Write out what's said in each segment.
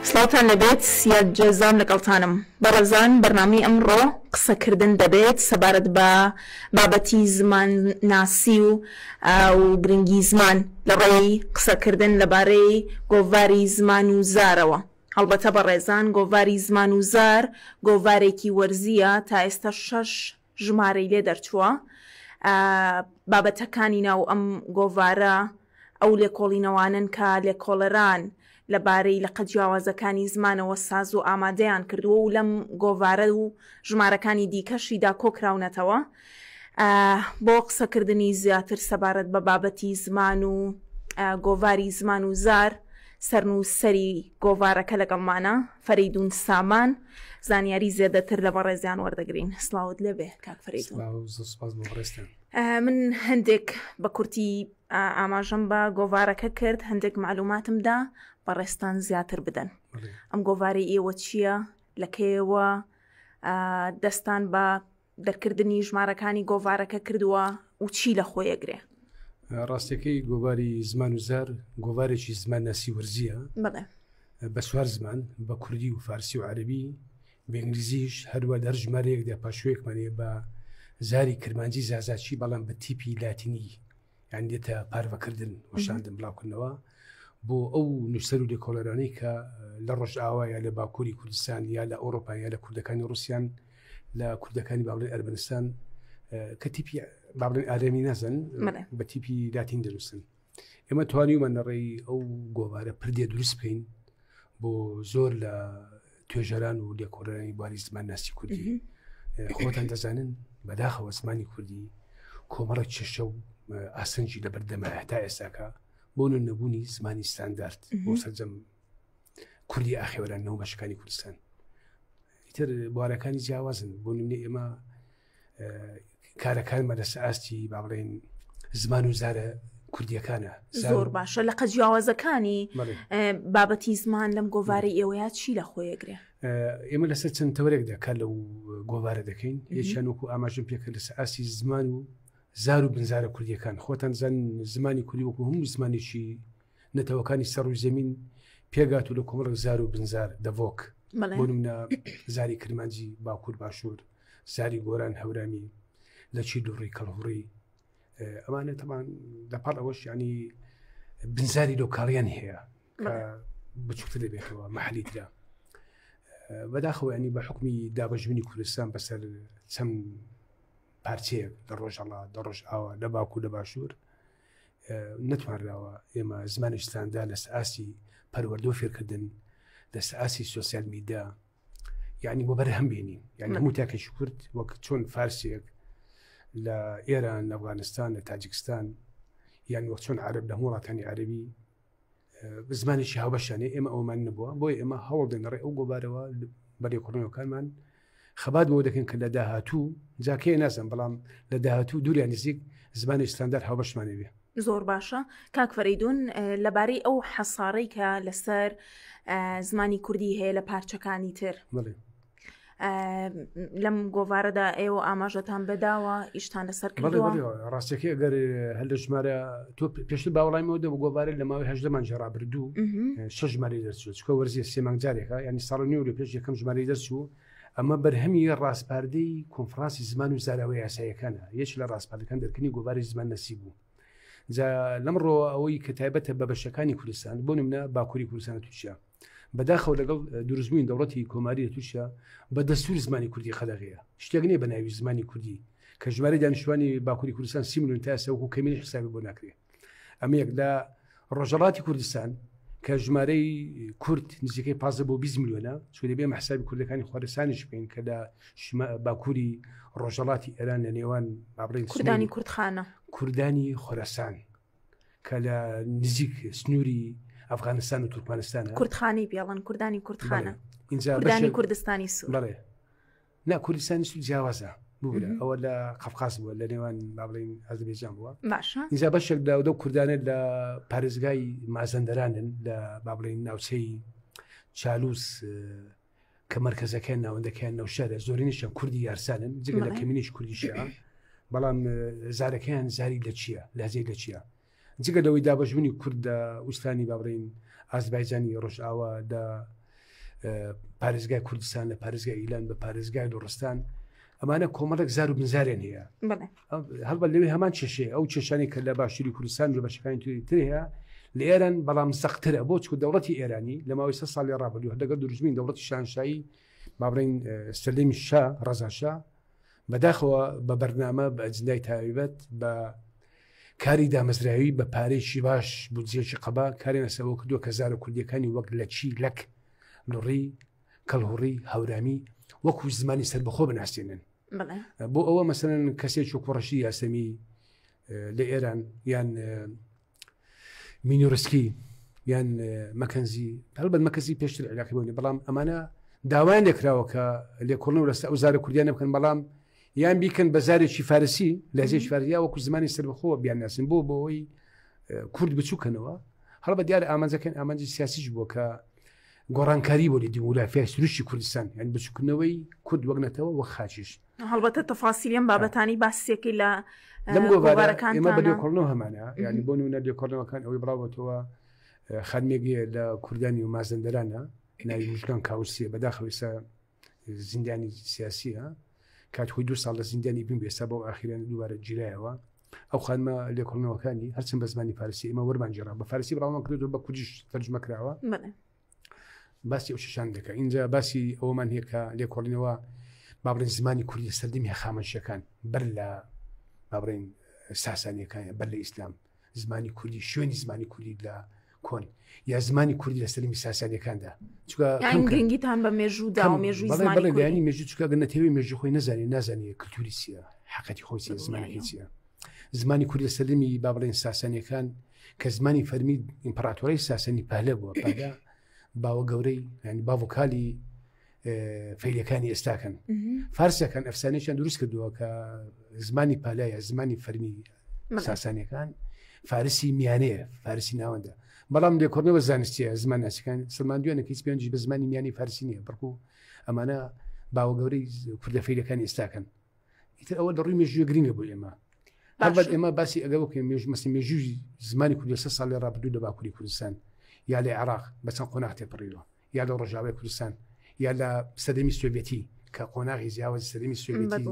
سڵاوتان لێبێت سیاد جەزام لەگەڵتانم. بەڕێزان بەرنامەی ئەمڕۆ قسەکردن دەبێت سەبارەت بە بابەتی زمانناسی و و گرنگی زمان لە ڕێی قسەکردن لەبارەی گۆڤاری زمان و زارەوە. هەڵبەتە بەڕێزان گۆڤاری زمان و زار گۆڤارێکی وەرزییە تا ئێستا شەش ژمارەی لێ دەرچووە. بابەتەکانی ناو ئەم گۆڤارە ئەو لێکۆڵینەوانەن کە لێکۆڵەران لە بارەی لقە جیاوازەکانی زمانەوە ساز و ئامادەیان کردووە و لەم گۆڤارە و ژمارەکانی دیکەشیدا کۆکراونەتەوە. بۆ قسەکردنی زیاتر سەبارەت بە بابەتی زمان و گۆڤاری زمان و زار، سەرنووسەری گۆڤارەکە لەگەڵمانە، فەرەیدوون سامان، زانیاری زێدەتر لە بەڕێزیان وەردەگرین. سڵاوت لێبێ کاک فەرەیدوون. سڵاو، زۆر سوپاس بۆ بەڕێزتان. من هەندێک بە کورتی ئاماژەم بە گۆڤارەکە کرد، هەندێک مەعلوماتم دا، بەڕێزتان زیاتر بدەن. ئەم گۆڤارەی ئێوە چییە؟ لە کەیەوە دەستان بە دەرکردنی ژمارەکانی گۆڤارەکە کردووە و چی لە خۆی ئەگرێ؟ ڕاستەکەی گۆڤاری زمان و زار گۆڤارێکی زمانناسی وەرزییە بە چوار زمان بە کوردی و فارسی و عەرەبی بە ئینگلیزیش هەروە لە هەر ژمارەیەکدا پاشوەیەکمان هەیە بە زاری کرمانجی زازاچی بەڵام بە تیپی لاتینی یان دێتە پارڤەکردن وەشاندن بڵاوکردنەوە بۆ ئەو نووسەر و لێکۆڵەرانەی کە لە ڕۆژئاوا یا لە باکووری کوردستان یا لە ئەوروپا یا لە کوردەکانی ڕوسیان لە کوردەکانی باڵێن ئەرمەنستان کە تیپی باڵێن ئارێمی نازن بە تیپی لاتین دەنووسن ئێمە توانیومان لە ڕێی ئەو گۆوارە پردێ دروست بکەین بۆ زۆر لە توێژەران و لێکۆڵەرانی بواری زمانناسی کوردی خۆتان دەزانن بەداخەوە زمانی کوردی کۆمەڵە کێشە و ئاسنجی لە بەردەمە تا ئێستاکە بۆ نەبوونی زمانی ستاندارد بۆ سەرجەم کوردی ئاخێوەران نەوە بەشەکانی کوردستان ئیتر بوارەکانی جیاوازن بۆ نمونە ئێمە کارەکانمان لەسەر ئاستی با بڵێن زمان و زارە کوردیەکانە. زۆر باشە لە قە جیاوازەکانی بابەتی زمان لەم گۆڤارەی ئێوەیە چی لە خۆیەگرێ؟ ئێمە لەسەر چەند تەوەرێکدا کار لەو گۆڤارە دەکەین یەکیان وەکو ئاماژەم پێکرد لەسەر ئاستی زمان و زار و بنزارە کوردیەکان خۆتان زان زمانی کوردی وەکو هەموو زمانێکی نەتەوەکانی سەر ڕووی زەمین پێگات و لە کۆمەڵێک زار و بنزار دەڤۆک بۆ نمونە زاری کرمانجی باکوور باشوور زاری گۆران هەورامی لەچی دوڕی کەڵهوڕی ئەمانە تەمان لەپاڵ ئەوەش ینی بنزاری لۆکاڵیان هەیە بچووکتر دەبێتەوە مەحلیترە بەداخەوە ینی بە حکمی دابەشبوونی کوردستان بەسەر چەند پارچەیەک لە ڕۆژەڵا لە ڕۆژئاوا لە باکوور لە باشوور نەتوانراوە ئێمە زمانی ستاندار لەسەر ئاستی پەروەردە و فێرکردن لەسەر ئاستی سۆسیال میدیا یعنی بۆ بەرهەم بێنین یعنی هەموو تاکێکی کورد وەک چۆن فارسێک لە ئێران لە ئەفغانستان لە تاجیکستان یان وەک چۆن عرب لە هەموو وڵاتانی عەربی زمانێکی هاوبەشانەیە ئێمە ئەومان نەبووە بۆیە ئێمە هەوڵ دەین ڕێ ئەو گۆبارەوە بە لێکۆڵینەوەکانمان خەبات بۆ دەکەن کە لە داهاتوو جاکەیە نازم بەڵام لە داهاتوو دووریان نزیک زمانی ستاندار هاوبەشمانێ بێ. زۆر باشە کاک فەرەیدون لەبارەی ئەو حەسارەی کە لەسەر زمانی کوردی هەیە لە پارچەکانی تر لەم گۆڤارەدا ئێوە ئاماژەتان بەداوە ئیشتان لەسەر کردووە ڕاستەکەی ئەگەر هەر لە ژمارە تۆ پێشتر باوەڵایمەوە دەبوو گۆڤارە لە ماوەی هەژدە مانگی ڕابردوو شەش ژمارەی دەرچوو چکە وەرزی سێ مانگ جارێکە یعنی ساڵ و نیو لە پێش یەکەم ژمارەی دەرچوو ئەمە بەرهەمی ڕاسپاردەی کۆنفرانسی زمان و زاراوە یاساییەکانە یەک لە ڕاسپاردەکان دەرکردنی گۆڤاری زمان نەسی بوو جا لەمڕۆ ئەوەی کە تایبەتە بە بەشەکانی کوردستان بۆ نمونە باکووری کوردستان و تورکیا بەداخەوە لەگەڵ دروستبووین دەوڵەتی کۆماری لە تورکیا بە دەستور زمانی کوردی قەدەغەیە شتێک نییە بە ناوی زمانی کوردی کە ژمارەی دانیشتوانی باکووری کوردستان سی میلیۆن تا ئێستا وەکو کەمینەش حسابی بۆ ناکرێ ئەمە یەک لە ڕۆژەڵاتی کوردستان کە ژمارەی کورد نزیکەی 15 بۆ 20 میلیۆنە چونکە دەبێ ئێمە حسابی کوردەکانی خۆراسانیش بکەین کە لە باکووری ڕۆژەڵاتی ئێران لە نێوان با بڵێین کوردانی کوردخانە کوردانی خۆراسان کە لە نزیک سنووری ئەفغانستان و تورکمانستانە. کوردخانەی پێڵن کوردانی کوردخانە. اینجا کوردانی کوردستانی سوور. بەڵێ نا کوردستانی سوور جیاوازە ببورە ئەوە لە قەفقاس بووە لە نێوان با بڵێین ئازربایجان بووە. باشە. اینجا بەشێک لە دەو کوردانە لە پارێزگای مازەندەرانن لە با بڵێین ناوچەی چالوس کە مەرکەزەکەیان ناوەندەکەیان نەوشەرە زۆرینیشیان کوردی یارسانن جگە لە کەمینیش کوردی شیعە بەڵام زارەکەیان زاری لە چییە لەهجەی لە چییە جگە لەوەی دابەشبوونی کورد لە ئوستانی با بڵێین ئازبایجانی ڕۆژئاوا لە پارێزگای کوردستان لە پارێزگای ئیلان بە پارێزگای لوڕستان ئەمانە کۆمەڵێک زار و بنزارێن هەیە هەڵبەت لەوێ هەمان کێشەیە ئەو کێشانی کە لە باشووری کوردستان و لە بەشەکانی تری تر هەیە لە ئێران بەڵام سەختترە بۆ چکو دەوڵەتی ئێرانی لە ماوەی سە ساڵی ڕابردوو لەگەڵ دروستبوونی دەوڵەتی شانشایی با بڵێین سەردەمی شا ڕەزا شا بەداخەوە بە بەرنامە بە ئەجندای تایبەت بە کاری دامەزراوی بە پارێکی باش بودجەیەکی قەبا کاریان لەسەرەوە کردووە کە زارە کوردیەکانی وەک لەکی لەک لوڕی کەڵهوڕی هەورامی وەکو زمانی سەربەخۆ بناسێنن بۆ ئەوە مەسەن کەسێک وەکو ڕەشی یاسەمی لە ئێران یان مینۆرسکی یان مەکەنزی هەڵبەت مەکەزی پێشتر عێراقی بوونی بەڵام ئەمانە داوایان لێکراوە کە لێکۆڵنەوە لەسەر ئەو زارە کوردیانە بکەن بەڵام یان بیکەن بە زارێکی فارسی لەزێکی فارسیا وەکو زمانی سەربەخۆ بیانناسن بۆ بۆەوەی کورد بچووکەنەوە هەڵبەت دیار ئامانجەکەن ئامانجی سیاسیش بووە کە گۆڕانکاری بۆ لە دیموگرافیای سروشتی کوردستان یان بچووکردنەوەی کورد وەک نەتەوە وەک خاچیش. هەڵبەتە تەفاسیلی ئەم بابەتانەی باسیەکەی لە لەم گۆڤارە ئێمە بە لێکۆڵنەوە هەمانە یعنی بۆ نمونە لێکۆڵنەوەکان ئەوەی بڵاوبێتەوە خانمێک لە کوردانی و مازەندەرانە ناوی مژگان کاوسیە بەداخەوە ئێستا زیندانی سیاسیە کات خۆی دو ساڵ لە زیندانی بیم ئێستا بۆ ئاخیران دووبارە گیرایەوە ئەو خانمە لێکۆڵنەوەکانی هەرچەند بە زمانی فارسی ئێمە وەرمان گێڕا بە فارسی بڵاومان کردو بە کوردیش تەرجمە کراوە باسی ئەو ششان دەکە اینجا باسی ئەومان هەیە کە لێکۆڵینەوە با بڵێن زمانی کوردی سەردەمی هەخامەنشیەکان بەر لە با بڵێن ساسانیەکان بەر لە ئیسلام زمانی کوردی شوێنی زمانی کوردی لە کۆن یا زمانی کوردی لە سەردەمی ساسانیەکاندا چونکە گرنگیتان بە مێژوو دا و مێژووی زمانی بەڵێ لایەنی مێژوو چونکە ئەگەر نەتەوەی مێژوو خۆی نەزانێ نازانێ کلتوری چییە حەقەتی خۆی چییە زمانەکەی چییە زمانی کوردی لە سەردەمی با بڵێن ساسانیەکان کە زمانی فەرمی ئیمپراتۆری ساسانی پەهلە بووە پەهلە باوە گەورەی یعنی باڤکالی فەیلەکانی ئێستاکەن فارسەکان ئەفسانێکیان دروست کردووە کە زمانی پالایە زمانی فەرمی ساسانیەکان فارسی میانەیە فارسی ناوەندە بەڵام لێکۆڵنەوە زانستیە زمان ناسەکان سلماندویانە هیچ پێنجی بە زمانی میانی فارسی نییە بەڵکو ئەمانە باوە گەورەی کوردە فەیلەکانی ئێستاکەن ئیتر ئەوە لە ڕووی مێژووی گرنگە بۆ ئێمە هەڵبەت ئێمە باسی ئەگە بکەین مێژ مەسی مێژووی زمانی کوردی سە ساڵی ڕابردوو لە باکووری کوردستان یا لە عێراق بە چەند قۆناغ تێپەڕیوە یا لە ڕۆژاوای کوردستان یا لە سەدەمی سۆڤێتی کە قۆناغی جیاوازی سەدەمی سۆڤێتی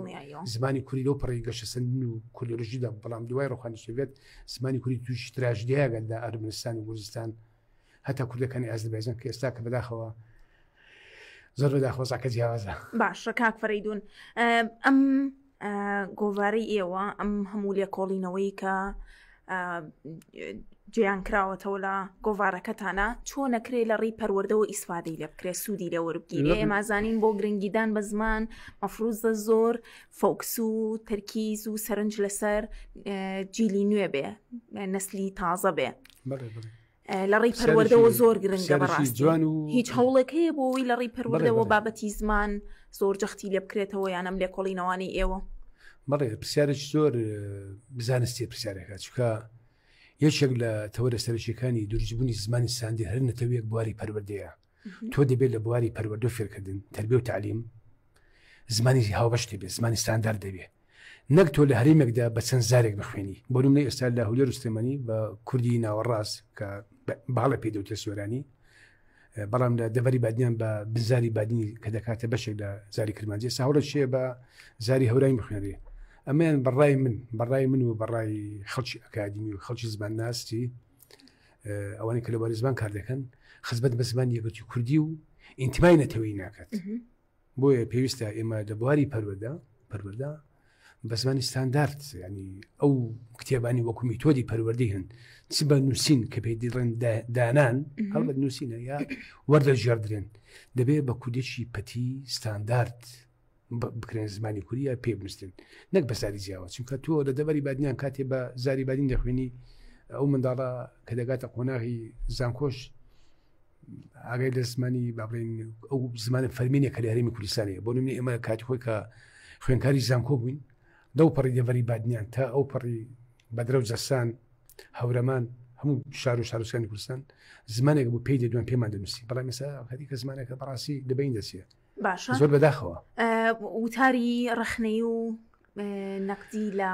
زمانی کوردی لەو پەڕی گەشەسەندن و کوردۆلۆژیدا بەڵام دوای ڕوخانی سۆڤێت زمانی کوردی تووشی تراژدیایەکە لە ئەرمنستان و گورجستان هەتا کوردەکانی ئازربایجان کە ئێستا کە بەداخەوە زۆر بەداخەوە زاکە جیاوازە. باشە کاک فەرەیدون ئەم گۆڤارەی ئێوە ئەم هەموو لێکۆڵینەوەی کە جێیان کراوەتەوە لە گۆڤارەکەتانە چۆن نەکرێ لە ڕێی پەروەردەوە ئیسفادەی لێ بکرێ سوودی لێ وەربگیرێ ئێمە زانین بۆ گرنگیدان بە زمان مەفروزە زۆر فۆکس و تەرکیز و سەرنج لەسەر جیلی نوێ بێ نەسلی تازە بێ لە ڕێی پەروەردەوە زۆر گرنگە بەڕاستی جوان و هیچ هەوڵێک هەیە بۆ ئەوەی لە ڕێی پەروەردەوە بابەتی زمان زۆر جەختی لێ بکرێتەوە یان ئەم لێکۆڵینەوانەی ئێوە؟ بەڵێ پرسیارێکی زۆر زانستیە پرسیارەکە چونکە یەکێک لە تەوەرە سەرەکیەکانی دروستبوونی زمانی ساندی هەر نەتەوەیەک بواری پەروەردەیە تۆ دەبێت لە بواری پەروەردە و فێرکردن تەربیە و تەعلیم زمانی هاوبەش دەبێت زمانی ستاندارد دەبێت نەک تۆ لە هەرێمێکدا بە چەند زارێک بخوێنی بۆ نمونە ئێستا لە هەولێر و سلێمانی بە کوردی ناوەڕاست کە باڵە پێ دەوترێت سۆرانی بەڵام لە دەڤەری بادینان بە بزاری بادینی کە دەکاتە بەشێک لە زاری کرمانجی ئێستا هەوڵە چیە بە زاری هەورامی بخوێنرێ ئەمەیان بەڕای من بەڕای من و بەڕای خەڵکی ئەکادیمی و خەڵکی زمانناسی ئەوانەی کە لە بواری زمان کار دەکەن خزمەت بە زمانی یەکگرتووی کوردی و ئینتمای نەتەوەیی ناکات بۆیە پێویستە ئێمە لە بواری پەروەردە پەروەردە بە زمانی ستاندارد ینی ئەو کتێبانی وەکو میتۆدی پەروەردەی هەن چ بە نووسین کە پێی دیڵێن دانان هەڵبەت نووسینە یا وەردەژێردرێن دەبێ بە کوردێکی پەتی ستاندارد بکرێن زمانی کوردیا پێ بنووسن نەک بە زاری جیاوە چونکە تۆ لە دەبەری بادینان کاتێ بە زاری بادین دەخوێنی ئەو منداڵە کە دەگاتە قۆناغی زانکۆش ئاگای لە زمانی با بڵێین ئەو زمانە فەرمینە کە لە هەرێمی کوردستانەیە بۆ نمونە ئێمە کاتی خۆی کە خوێنکاری زانکۆ بووین لەو پەڕی دەڤەری بادنیان تا ئەو پەڕی بەدرە و جەسان هەورەمان هەموو شار و شارۆچکانی کوردستان زمانێک بوو پێی دەدوان پێمان دەنووسی بەڵام ئێستا خەریکە زمانێکە بەڕاستی لەبەین دەچێت باشە زۆر بەداخەوە وتاری ڕەخنەی و نەقدی لە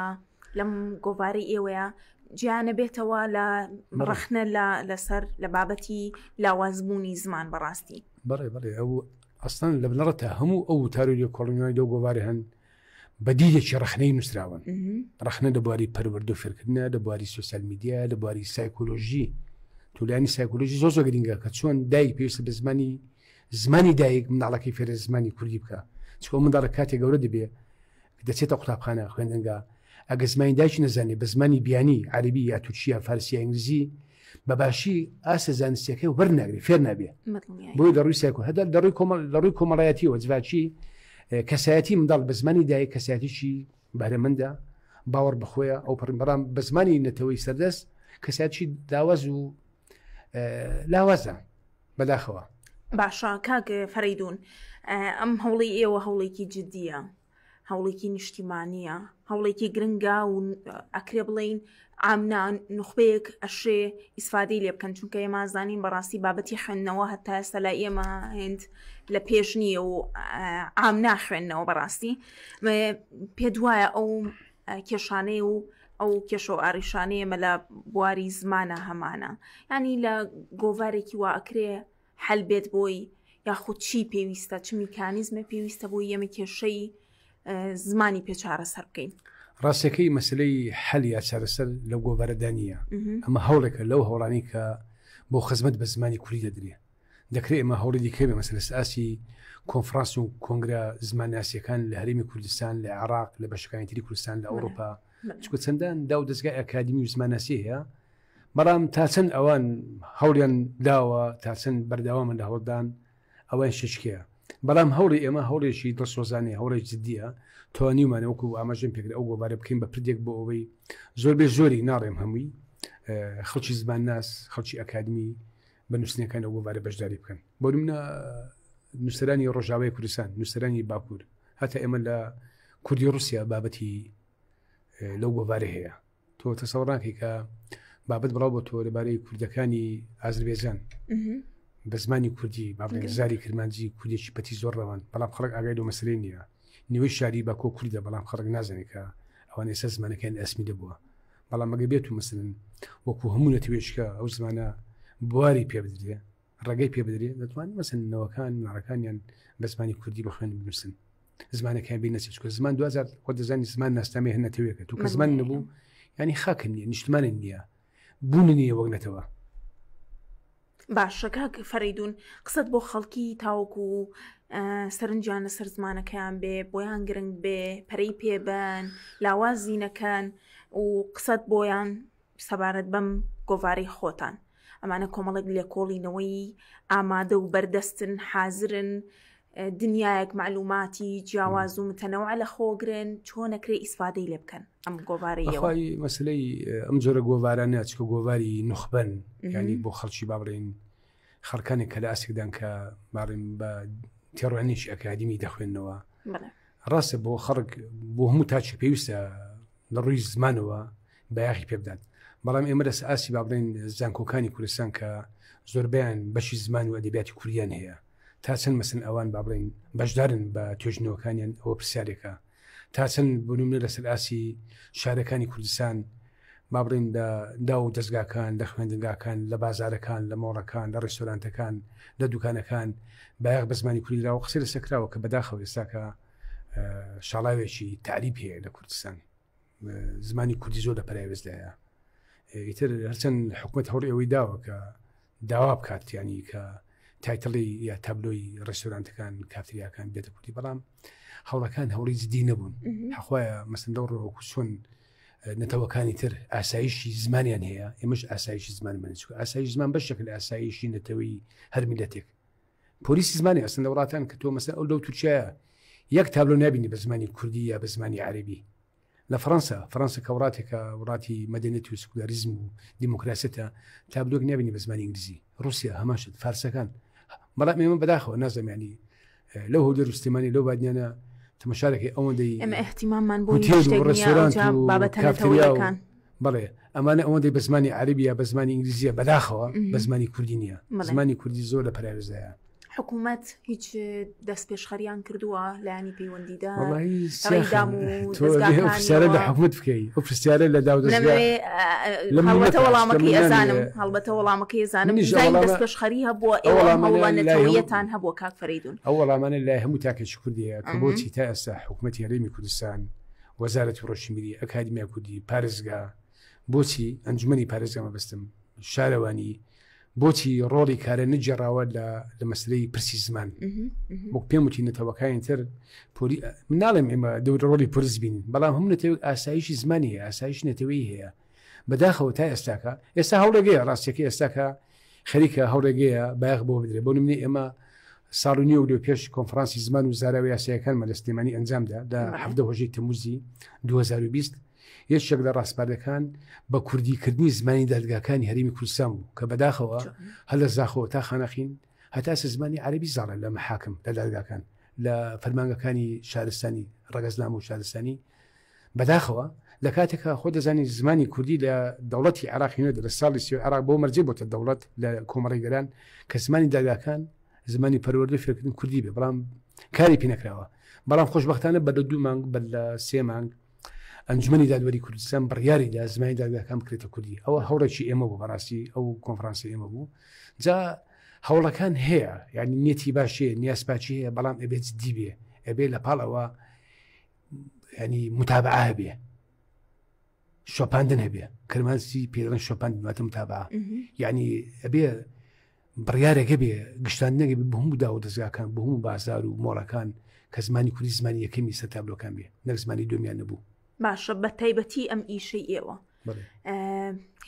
لەم گۆڤارەی ئێوەیە. جیانە بێتەوە لە ڕەخنە لە لەسەر لە بابەتی لاوازبوونی زمان بەڕاستی. بەڵێ بەڵێ ئەو ئەسڵەن لە بنەڕەتە هەموو ئەو وتار و لێکۆڵینەوەی لەو گۆڤارە هەن بە دیدێکی ڕەخنەی نووسراون. ڕەخنە لە بواری پەروەردە و فێرکردنە، لە بواری سۆسیال میدیا، لە بواری سایکۆلۆژی. تولانی سایکۆلۆژی زۆر زۆر گرنگە کە چۆن دایک پێویستە بە زمانی زمانی دایک مناڵەکەی فێرە زمانی کوردی بکە چکۆ منداڵە کاتێک گەورە دەبێ دەچێتە قوتابخانە خوێندنگا ئەگە زمانی دایکی نەزانێ بە زمانی بیانی عەربی یا تورکی یا فارسی یا ئینگلیزی بە باشی ئاستە زانستیەکەی وەرناگرێ فێر نابێ بۆی لە ڕووی سایکۆ هەدا لە ڕووی کۆمەڵ لە ڕووی کۆمەڵایەتیەوە جڤاکی کەسایەتی منداڵ بە زمانی دایک کەسایەتیی بەهرەمەندە باوەڕ بەخۆیە ئەو پڕین بەڵام بە زمانی نەتەوەی سەردەست کەسایەتی لاواز و لاوازە بەداخەوە. باشە کاک فەرەیدون ئەم هەوڵی ئێوە هەوڵێکی جددیە هەوڵێکی نیشتیمانییە، هەوڵێکی گرنگە و ئەکرێ بڵێین عامنا نوخبەیەک ئەشێ ئیسفادەی لێ بکەن چونکە ئێمە زانین بەڕاستی بابەتی خوێندنەوە هەتا ئێستا لای ئێمە هێند لە پێش نییە و عام ناخوێندنەوە بەڕاستی پێ دوایە ئەو کێشانەی و ئەو کێشە و ئاریشانەیە ئێمە لە بواری زمانە هەمانە ینی لە گۆڤارێکی وا ئەکرێ حەل بێت بۆی یاخود چی پێویستە چ میکانیزمە پێویستە بۆی ئێمە کێشەی زمانی پێ چارەسەر بکەین. ڕاستەکەی مەسلەی حەل یا چارەسەر لەو گۆڤارەدا نییە ئەمە هەوڵێکە لەو هەوڵانی کە بۆ خزمەت بە زمانی کوردی دەدرێ دەکرێت ئێمە هەوڵی دیکە بێ مەسەلە ئاسی کۆنفرانس و کۆنگرە زمانناسیەکان لە هەرێمی کوردستان لە عێراق لە بەشەکانی تری کوردستان لە ئەوروپا چکە چەندان دا و دەستگای ئەکادمی و زمانناسی هەیە بەڵام تا چەند ئەوان هەوڵیان داوە تا چەند بەردەوامن لە هەوڵدان ئەوەیان شچکەیە بەڵام هەوڵی ئێمە هەوڵێکی دڵسۆزانەیە هەوڵێکی جدیە توانیومانە وەکو ئاماژەم پێکرد ئەو گۆڤارە بکەین بە پردێک بۆ ئەوەی زۆر بێ زۆری ناڕێم هەمووی خەڵکی زمانناس خەڵکی ئەکادمی بە نووسینەکان ئەو گۆڤارە بەشداری بکەن بۆ نمونە نووسەرانی ڕۆژاوای کوردستان نووسەرانی باکوور هەتا ئێمە لە کوردی رووسیا بابەتی لەو گۆڤارە هەیە تۆ تەسەوڕ ناکەی کە بابەت بڵاو بۆ تۆ لەبارەی کوردەکانی ئازربێجان بە زمانی کوردی باڵێن زاری کرمانجی کوردێکی پەتی زۆر ڕەوان بەڵام خەڵک ئاگای لەو مەسلەی نییە نیوەی شاری باکۆ کوردە بەڵام خەڵک نازانێت کە ئەوان ئێستا زمانەکەیان ئەسمی دەبووە بەڵام ئەگە بێت و مثلەن وەکو هەموو نەتەوەیەکە ئەو زمانە بواری پێ بدرێ ڕێگەی پێ بدرێ دەتوانن مەسن نەوەکان مناڵەکانیان بە زمانی کوردی بخوێن بنووسن زمانەکەیان بیر نەچێت چونکە زمان دوجار خۆ دەزانی زمان ناسنامەی هەر نەتەوەیەکە تو کە زمان نەبوو ینی خاکن نییە نیشتمانن نییە بوون نییە وەک نەتەوە. باشە کاک فەرەیدون قسەت بۆ خەڵکی تاوەکو سەرنجیان لەسەر زمانەکەیان بێ بۆیان گرنگ بێ پەرەی پێبەن لاوازی نەکەن و قسەت بۆیان سەبارەت بەم گۆڤارەی خۆتان ئەمانە کۆمەڵێک لێکۆڵینەوەی ئامادە و بەردەستن حازرن دنیایەک معلوماتی جیاواز و متەنەوە لە خۆگرن چۆنەکرێ ئیسفادەی لێ بکەن ئەم گۆڤارەی مەسلەی ئەم جۆرە گۆڤارانە چکە گۆڤاری نوخبەن ینی بۆ خەڵکی با بڵێن خەڵکانێک کە لە ئاسێکدان کە باڵێن بە تێڕوانێکی ئەکادیمی دەخوێندنەوە ڕاستە بۆ خەڵک بۆ هەموو تاچی پێویستە لە ڕووی زمانەوە بایەخی پێ بدات بەڵام ئێمە لەسەر ئاستی با بڵێین زانکۆکانی کوردستان کە زۆربیان بەشی زمان و ئەدەبیاتی کوردیان هەیە تا چەند مەسن ئەوان با بڵێین بەشدارن بە توێژینەوەکانیان ئەوە پرسیارێکە تا چەند بنومنە لەسەر ئاسی شارەکانی کوردستان با بڵێین لە داو و دەستگاکان لە خوێندنگاکان لە بازارەکان لە مۆڵەکان لە ڕێستۆرانتەکان لە دوکانەکان بایەخ بە زمانی کوردی دراوە قسەی لەسەر کراوە کە بەداخەوە ئێستاکە شاڵاوێکی تەعریب هەیە لە کوردستان زمانی کوردی زۆر لە پەراوێزدایە ئیتر هەرچەند حکومت هەوڵی ئەوەی داوە کە داوا بکات ینی کە title ی یا تابلۆی ڕێستۆرانتەکان کافتریاکان بێتە کوردی بەڵام هەوڵەکان هەوڵی جدی نەبوون حەخوایە مەسن لەو ڕۆکو چۆن نەتەوەکانی تر ئاسایشی زمانیان هەیە ئێمەش ئاسایشی زمانمان چکە ئاسایش زمان بەشێک لە ئاسایشی نەتەوەی هەر میلەتێک پۆلیسی زمانی ئەسن لە وڵاتان کە تۆ مەسەر ئەو لەو تورکیایە یەک تابلۆ نبینی بە زمانی کوردی یا بە زمانی عەربی لە فەرەنسا فەرەنسا کە وڵاتێکە وڵاتی مەدەنیت و سکولاریزم و دیموکراسیەتە تابلۆک نبینی بە زمانی ئینگلیزی رووسیا هەماشت فارسەکان بەڵام ئێمە بەداخەوە نازەمیانی لەو هەولێر و سلێمانی لەو بادیانە تەمەشارێکی ئەوەندەی ئێمە احتیماممان بۆ ڕێستۆرانت و کافتریا و بەڵێ ئەمانە ئەوەندەی بە زمانی عەربیە بە زمانی ئینگلیزیە بەداخەوە بە زمانی کوردی نییە زمانی کوردی زۆر لە پەراوێزدایە. حکوومەت هیچ دەست پێشخەریان کردووە لایانی پەیوەندیدا پرسیارە لە حکومت بکەی ئەو پرسیارە لە داو هەڵبەتە وەڵامەکەی ئەزانم هەڵبەتە وەڵامەکەی ئەزانم دەست پێشخەری هەبووە ئێوە هەوڵە نەتەوەیەتان هەبووە کاک فەرەیدون ئەو وەڵامانە لای هەموو تاکێکی کوردیە کە بۆچی تا ئێستا حکوومەتی هەرێمی کوردستان وەزارەتی ڕۆشنبیری ئەکادیمیا کوردی پارێزگا بۆچی ئەنجومەنی پارێزگا مەبەستم شارەوانی بۆچی ڕۆڵی کارە نەگێڕاوە لە لە مەسلەی پرسی زمان وەک پێم وتی نەتەوەکانی تر پۆلی مناڵم ئێمە دەور ڕۆڵی پرس بین بەڵام هەموو نەتەوەک ئاسایشی زمانی هەیە ئاسایش نەتەوەی هەیە بەداخەوە تا ئێستاکە ئێستا هەوڵێگەیە ڕاستیەکە ئێستاکە خەریکە هەوڵێگەیە بایەخ بۆ بدرێ بۆ نمونە ئێمە ساڵ و نیو لێ پێش کۆنفرانسی زمان و زاراوە یاسایەکانمان لە سلێمانی ئەنجامدا لە حەڤدە هۆژەی تەموزی 2020 یەکێک لە ڕاسپاردەکان بە کوردیکردنی زمانی دادگاکانی هەرێمی کوردستان بوو کە بەداخەوە هەر لە زاخۆوە تا خانەقین هەتا ئێستا زمانی عەرەبی زاڵە لە مەحاکم لە دادگاکان لە فەرمانگەکانی شارستانی ڕەگەزنامە و شارستانی بەداخەوە لە کاتێکا خۆ دەزانی زمانی کوردی لە دەوڵەتی عێراقی نوێ لە ساڵی سی عێراق بۆ مەرجێ بۆتە دەوڵەت لە کۆمەڵی گەران کە زمانی دادگاکان زمانی پەروەردە فێرکردن کوردی بێ بەڵام کاری پێ نەکراوە بەڵام خۆشببختانە بە لە دوو مانگ بە لە سێ مانگ ئەنجومەنی دادوەری کوردستان بڕیاری دا زمانی دادگاکان بکرێتە کوردی ئەوە هەوڵێکی ئێمە بوو بەڕاستی ئەو کۆنفرانسی ئێمە بوو جا هەوڵەکان هەیە یعنی نیەتی باشێ نیازپاچی هەیە بەڵام ئەبێت جدی بێ ئەبێ لە پاڵ ئەوە ینی متابعە هەبێ شۆپاندن هەبێ کرمانسی پێڵن شۆپاندن واتە متابعە یعنی ئەبێ بڕیارێک هەبێ گشتاندنێک بێ بۆ هەموو داو و دەزگاکان بۆ هەموو بازار و مۆڵەکان کە زمانی کوردی زمانی یەکەمی سەر تابلۆکان بێ نەک زمانی دووەمیان نەبوو. باشە بە تایبەتی ئەم ئیشەی ئێوە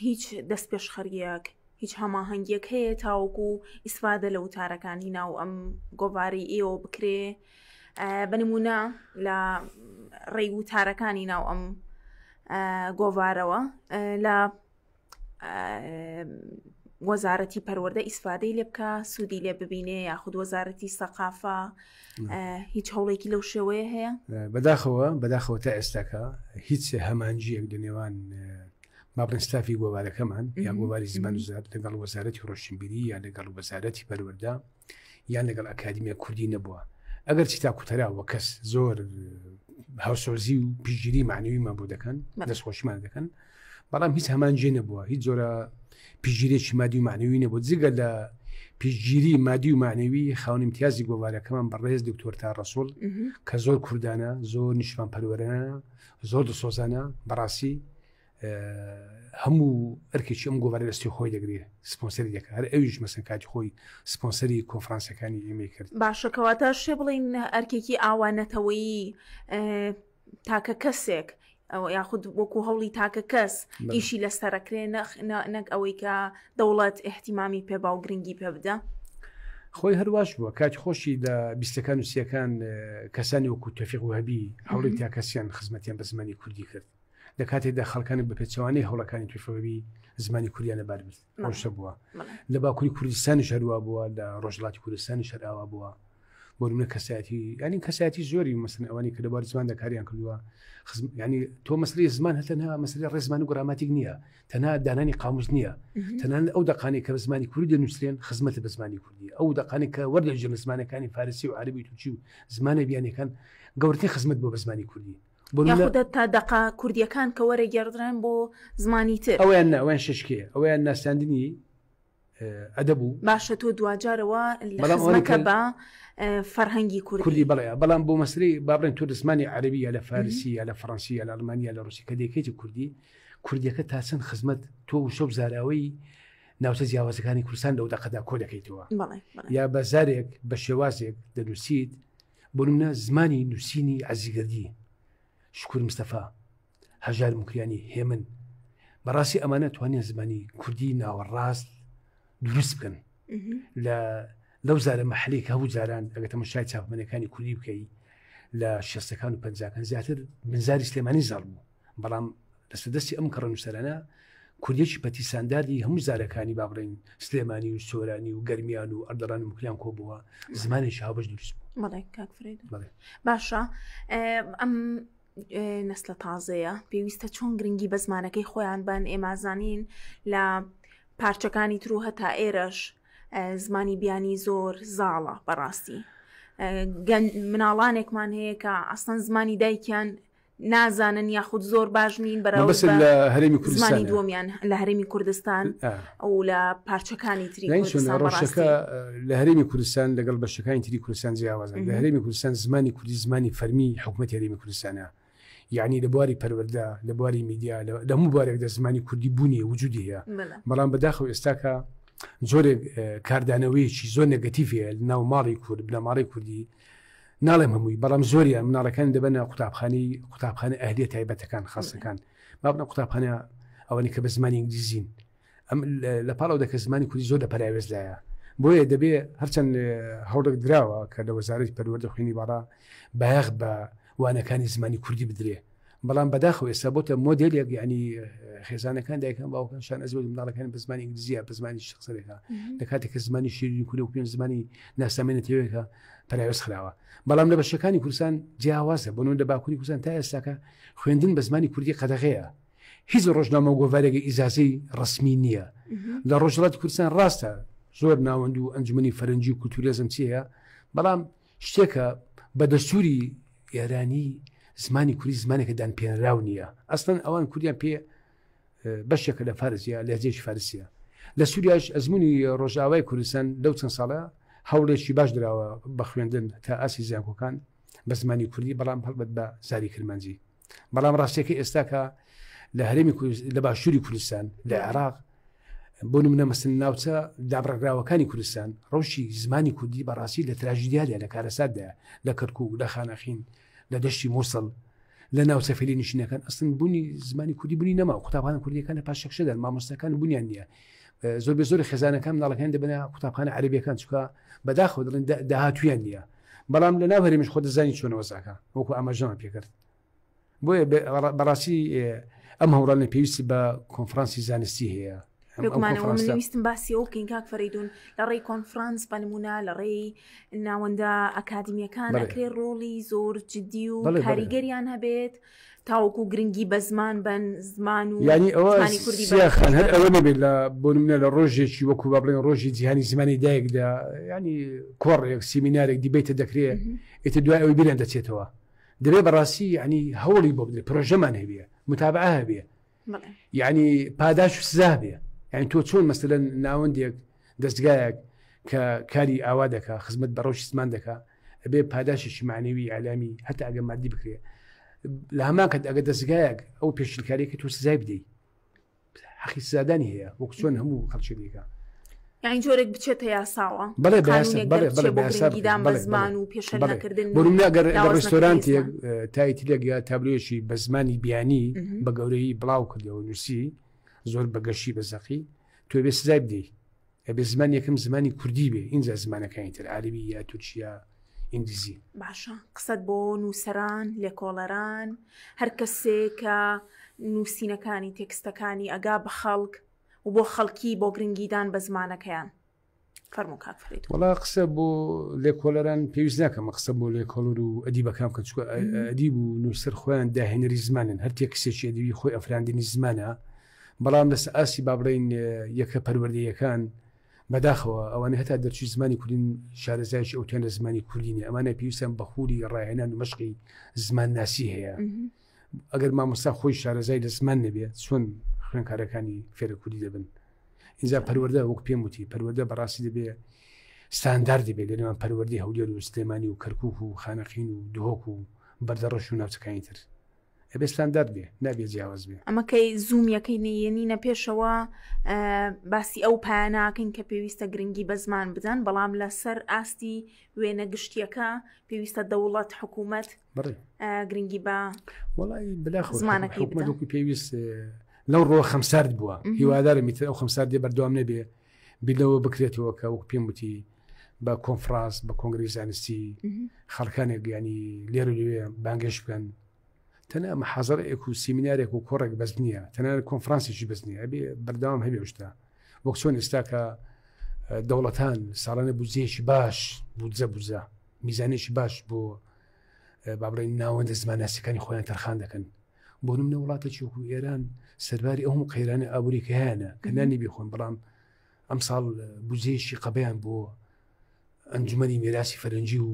هیچ دەست پێشخەریەک هیچ هەماهەنگیەک هەیە تاوەکو ئیسفادە لە وتارەکانی ناو ئەم گۆڤاری ئێوە بکرێ بە نمونە لە ڕێی وتارەکانی ناو ئەم گۆڤارەوە لە وەزارەتی پەروەردە ئیسفادەی لێ بکە سوودی لێ ببینێ یاخود وەزارەتی سەقافە هیچ هەوڵێکی لەو شێوەیە هەیە بەداخەوە بەداخەوە تا ئێستاکە هیچ هەمانجیەک لە نێوان با بڵێن ستافی گۆوارەکەمان یا گۆواری زمان و زار لەگەڵ وەزارەتی ڕۆشنبیری یا لەگەڵ وەزارەتی پەروەردە یان لەگەڵ ئەکادیمیا کوردی نەبووە ئەگەر چی تاکوتەراوە کەس زۆر هاوسۆزی و پشتگیری معنەویمان بۆ دەکەن دەستخۆشیمان دەکەن بەڵام هیچ هەمان جێ نەبووە هیچ جۆرە پشتگیرێکی مادی و معنەوی نەبوو جگە لە پشتگیری مادی و معنەوی خاون امتیازی گۆوارەکەمان بەڕێز دکتۆر تا ڕسوڵ کە زۆر کوردانە زۆر نیشتمان پەروەرانە زۆر دڵسۆزانە بەڕاستی هەموو ئەرکێکی ئەم گۆڤارە دەستی خۆی دەگرێت سپۆنسەری دەکات هەر ئەویش مەسەن کاتی خۆی سپۆنسەری کۆنفرانسەکانی ئێمەی کرد باشە کەواتە شێ بڵین ئەرکێکی ئاوا نەتەوەیی تاکە کەسێک ئەوە یاخود وەکو هەوڵی تاکە کەس ئیشی لەسەرەکرێ نەک ئەوەی کە دەوڵەت احتیمامی پێ باو گرنگی پێ بدە. خۆی هەرواش بووە کاتی خۆشی لە بیستەکان و سیەکان کەسانی وەکو تەفیق وهبی هەوڵی تا کەسیان خزمەتیان بە زمانی کوردی کرد لە کاتێکدا خەڵکانی بە پێچەوانەی هەوڵەکانی توفەوی زمانی کوردیان لەبار برد ڕۆشە بووە لە باکووری کوردستانی هەروە بووە لە ڕۆژهەڵاتی کوردستانی شەرئاوا بووە بۆ نمونە کەسایەتی ینی کەسایەتی زۆری مەسن ئەوانی کە لەبار زمان دەکاریان کردووە ینی تۆ مەسلی زمان هەتەنها مەسلی ڕێزمان و گراماتیک نییە تەنها دانانی قاموس نییە تەنان ئەو دەقانی کە بە زمانی کوردی دەنووسرێن خزمەتە بە زمانی کوردی ئەو دەقانی کە وەردەگیرێن لە زمانەکانی فارسی و عەربی تورکی و زمانە بیانیەکان گەورترین خزمەت بۆ بە زمانی کوردی یاخودە تا دەقە کوردیەکان کە وەرەگێڕدرێن بۆ زمانی تر ئەویان نا ئەویان ششکێ ئەویان ناساندنی ئەدەب و باشە تۆ دواجارەوە لە خزمەتە بە فەرهەنگی کوردی کوردی بەڵێ بەڵام بۆ مەسری با بڵێن تۆ لە زمانی عەربی یا لە فارسی یا لە فەڕەنسی یا لە ئەڵمانی یا لە ڕوسی کە دەیکەیتە کوردی کوردیەکە تا چەند خزمەت تۆ وشە و زاراوەی ناوچە جیاوازەکانی کوردستان لەو دەقەدا کۆ دەکەیتەوە یا بە زارێک بە شێوازێک دەنووسیت بۆ نمونە زمانی نووسینی عەزیگردی شکور مستەفا هەژار موکریانی هێمن بەڕاستی ئەمانە توانیان زمانی کوردی ناوەڕاست دروست بکەن لە لەو زارە مەحلی کە هەبوو جاران ئەگە تەمەشای چاپەمەنیەکانی کوردی بکەی لە شەستەکان و پەنجاکان زیاتر بنزاری سلێمانی زاڵ بوو بەڵام لەسەر دەستی ئەم کەڕە نووسەرانە کوردێکی پەتی سانداردی هەموو زارەکانی با بڵێین سلێمانی و سۆرانی و گەرمیان و ئەردەڵان و موکریان کۆبووە زمانێکی هاوبەش دروست بوو. بەڵێ کاک فرەیدون. بەڵێ. باشە ئەم نەسلە تازەیە پێویستە چۆن گرنگی بە زمانەکەی خۆیان بن ئێمازانین لە پارچەکانی تر و هەتا ئێرەش. زمانی بیانی زۆر زاڵە بەڕاستی مناڵانێکمان هەیە کە ئەسڵەن زمانی دایکیان نازانن یاخود زۆر باش نین بەراورد بە لە هەرێمی زمانی دووەمیان لە هەرێمی کوردستان و لە پارچەکانی تری کوردستان ڕەوشەکە لە هەرێمی کوردستان لەگەڵ بەشەکانی تری کوردستان جیاوازە لە هەرێمی کوردستان زمانی کوردی زمانی فەرمی حکوومەت هەرێمی کوردستانە یعنی لە بواری پەروەردە لە بواری میدیا لە هەموو بوارێکدا زمانی کوردی بوونی وجودی هەیە بەڵام بەداخەوە ئێستاکە جۆرێک کاردانەوەیەکی زۆر نێگەتیڤ هەیە ناو ماڵی کورد بنەماڵەی کوردی ناڵێم هەمووی بەڵام زۆریان مناڵەکانی دەبەنە قوتابخانەی قوتابخانە ئەهلیە تایبەتەکان خاصەکان بابنە قوتابخانە ئەوەنی کە بە زمانی ئینگلیزین ئەم لە پاڵەوە دەکە زمانی کوردی زۆر لە پەراوێزدایە بۆیە دەبێ هەرچەند هەوڵێک دراوە کە لە وەزارەتی پەروەردە خوێنی باڵا بایەخ بە وانەکانی زمانی کوردی بدرێ بەڵام بەداخەوە ئێستا بۆتە مۆدێلێک یعنی خێزانەکان دایکان باوکان شان ئەزمۆ مناڵەکان بە زمانی ئینگلیزیە بە زمانی شخصەکە لە کاتێک کە زمانی شیرین کوردی و پێم زمانی ناسنامەی نەتەوەیەکە پەراوێز خراوە بەڵام لە بەشەکانی کوردستان جیاوازە بۆ نمونە لە باکووری کوردستان تا ئێستاکە خوێندن بە زمانی کوردی قەدەغەیە هیچ ڕۆژنامە و گۆڤارێکی ئیجازەی ڕسمی نییە لە ڕۆژهەڵاتی کوردستان ڕاستە زۆر ناوەند و ئەنجومەنی فەرەنگی و کولتوریزم چی هەیە بەڵام شتێکە بە دەستوری ئێرانی زمانی کوردی زمانێکە دانپێنراو نییە ئەسڵەن ئەوان کوردیان پێ بەشێکە لە فارسیە لەهجەیەکی فارسیە لە سووریاش ئەزمموی ڕۆژئاوای کوردستان لەو چەند ساڵە هەوڵێکی باش دراوە بە خوێندن تا ئاسی زانکۆکان بە زمانی کوردی بەڵام هەڵبەت بە زاری کرمانجی بەڵام ڕاستیەکەی ئێستاکە لە هەرێمی لە باشووری کوردستان لە عێراق بۆ نمونە مەسن ناوچە دابڕراوەکانی کوردستان ڕەوشی زمانی کوردی بەڕاستی لە تراژیدیادا لە کارەساتدا لە کەرکک لە خانەقین لە دەشتی مووسڵ لە ناوچە فیلی نشینەکان ئەستن بوونی زمانی کوردی بوونی نەما قوتابخانە کوردیەکان لە پاشەکشەدان مامۆستاکان بوونیان نییە زۆر بە زۆری خێزانەکان مناڵەکان دەبنە قوتابخانە عەربیەکان چکە بەداخەوە دەڵێن داهاتویان نییە بەڵام لە ناو هەرێمیش خۆ دەزانی چۆنە وەزعەکە وەکو ئاماژەمان پێکرد بۆیە بەڕاستی ئەم هەوڵانە پێویستی بە کۆنفرانسی زانستی هەیە بێگومانەوە من ویستم باسی ئەو بکەین کاک فەرەیدون لە ڕێی کۆنفرانس بە نمونە لە ڕێی ناوەندە ئەکادمیەکان ئەکرێ ڕۆڵی زۆر جدی و کاریگەریان هەبێت تاوەکو گرنگی بە زمان بن زمان و ینی ئەوە کوردی خان هەر ئەوە نەبێت لە بۆ نمونە لە ڕۆژێکی وەکو با بڵێن ڕۆژی جیهانی زمانی دایکدا ینی کۆڕێک سیمینارێک debate ە دەکرێت ئیتر دوای ئەوەی بیران دەچێتەوە دەبێ بەڕاستی ینی هەوڵی بۆ بدرێت پرۆژەمان هەبێ متابعە هەبێ یعنی پاداش و سزا بێ یعنی تۆ چۆن مەسەلەن ناوەندێک دەستگایەک کە کاری ئاوا دەکا خزمەت بە ڕەوشی زمان دەکا ئەبێ پاداشێکی معنەوی ئیعلامی هەتا ئەگە مادی بکرێ لە هەمان کات ئەگە دەستگایەک ئەو پێشلکاریەکە تۆ سزای بدەیت حەقی سزادانی هەیە وەک چۆن هەموو خەڵکی دیکە یعنی جۆرێک بچێتە یاساوە بەڵێ بەیاسا بەڵێ بەڵێ بەیاسا گرنگیدان بە زمان و پێشەل نەکردن بۆ نمونە ئەگەر لە ڕێستۆرانتێک تایتلێک یا تابلۆیەکی بە زمانی بیانی بە گەورەیی بڵاو کردەوە نووسی زۆر بە گەشی بە زەقی تۆ بێ سزای بدەیت ئەبێ زمان یەکەم زمانی کوردی بێ ئینجا زمانەکانی تر عەرەبی یا تورکیا ئینگلیزی. باشە قسەت بۆ نووسەران لێکۆڵەران هەر کەسێک کە نووسینەکانی تێکستەکانی ئەگا بە خەڵک و بۆ خەڵکی بۆ گرنگیدان بە زمانەکەیان فەرموو کاک فەرید. وەڵا قسە بۆ لێکۆلەران پێویست ناکەم قسە بۆ لێکۆڵەر و ئەدیبەکان بکەم چونکە ئەدیب و نووسەر خۆیان داهێنەری زمانن هەر تێکستێکی ئەدەبی خۆی ئەفراندنی زمانە بەڵام لەسەر ئاستی با بڵێین یەکە پەروەردەیەکان بەداخەوە ئەوانە هەتا دەرچووی زمانی کوردین شارەزایەکی ئەوتۆیان لە زمانی کوردی نیە ئەمانە پێویستیان بە خولی ڕاهێنان و مەشقی زمانناسی هەیە ئەگەر مامۆستا خۆی شارەزای لە زمان نەبێت چۆن خوێنکارەکانی فێرە کوردی دەبن اینجا پەروەردە وەک پێم وتی پەروەردە بەڕاستی دەبێ ستاندارد بێت لە نێوان پەروەردەی هەولێر و سلێمانی و کەرکک و خانەقین و دهۆک و بەردەڕەش و ناوچەکانی تر ئەبێ ستاندارد بێ نابێ جیاواز بێ. ئەمە کەی زوومیەکەی نەیەنینە پێشەوە باسی ئەو پایاناکەین کە پێویستە گرنگی بە زمان بدەن بەڵام لەسەر ئاستی وێنە گشتیەکە پێویستە دەوڵەت حکوومەت گرنگی بە وڵی زمانەکەی حکومەت پێویست لەو ڕۆ خەمسارد بووە هیوادارم میتر ئەو خەمساردێ بەردەوام نەبێ بیر لەوە بکرێتەوە کە وەک پێم وتی بە کۆنفراس بە کۆنگری زانستی خەڵکانێک ینی لێر و لەوێ بانگێش بکەن تەنها محازەرەیەک و سیمینارێک و کۆڕێک بەس نییە تەنانەت کۆنفرانسێکی بەس نییە ئەبێ بەردەوام هەبێ شتە وەک چۆن ئێستا کە دەوڵەتان ساڵانە بودجەیەکی باش بودجە بودجە میزانێکی باش بۆ با بڵێن ناوەندە زمانناسیەکانی خۆیان تەرخان دەکەن بۆ نمونە وڵاتێکی وەکو ئێران سەرباری ئەو هەموو قەیرانە ئابووری کە هەیانە کە نانی بیخۆن بەڵام ئەم ساڵ بودجەیەکی قەبەیان بۆ ئەنجومەنی مێراسی فەرەنگی و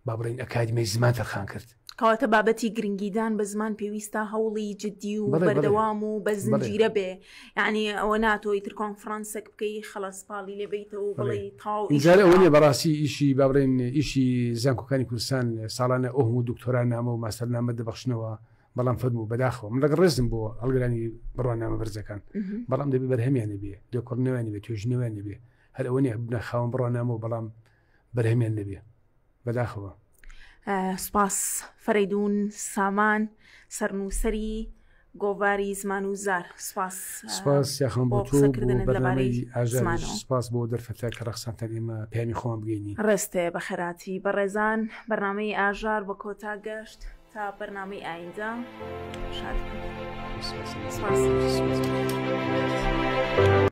با بڵێین ئەکادیمیای زمان تەرخان کرد. کەواتە بابەتی گرنگیدان بە زمان پێویستە هەوڵی جدی و بەردەوام و بە زنجیرە بێ یعنی ئەوە ناتۆ ئیتر کۆنفرانسێک بکەی خەڵەس پاڵی لێ بەیتەوە و بڵێی تەواو ئیش ئینجا ئەوە نیە بەڕاستی ئیشی با بڵێین ئیشی زانکۆکانی کوردستان ساڵانە ئەو هەموو دکتۆرا نامە و ماستەر نامە دەبەخشنەوە بەڵام فەرموو بەداخەوە من لەگەڵ ڕێزم بۆ هەڵگرانی بڕوانامە بەرزەکان بەڵام دەبێ بەرهەمیان نەبێ لێکۆڵینەوەیان نەبێ توێژینەوەیان نەبێ هەر ئەوە نیە ببنە خاوەن بڕوانامە و بەڵام بەرهەمیان نەبێ بەداخەوە. سوپاس فەرەیدوون سامان سەرنووسەری گۆڤاری زمان و زار سوپاس سوپاس یاخان بۆ تۆ بۆ بەرنامەی ئاژاریش سوپاس بۆ دەرفەتە کە ڕەخسانتان ئێمە پەیامی خۆمان بگەینین. ڕێزتێ بەخێرهاتی بەڕێزان بەرنامەی ئاژار بە کۆتا گەشت تا بەرنامەی ئایندە شاد بن. سوپاس. سوپاس.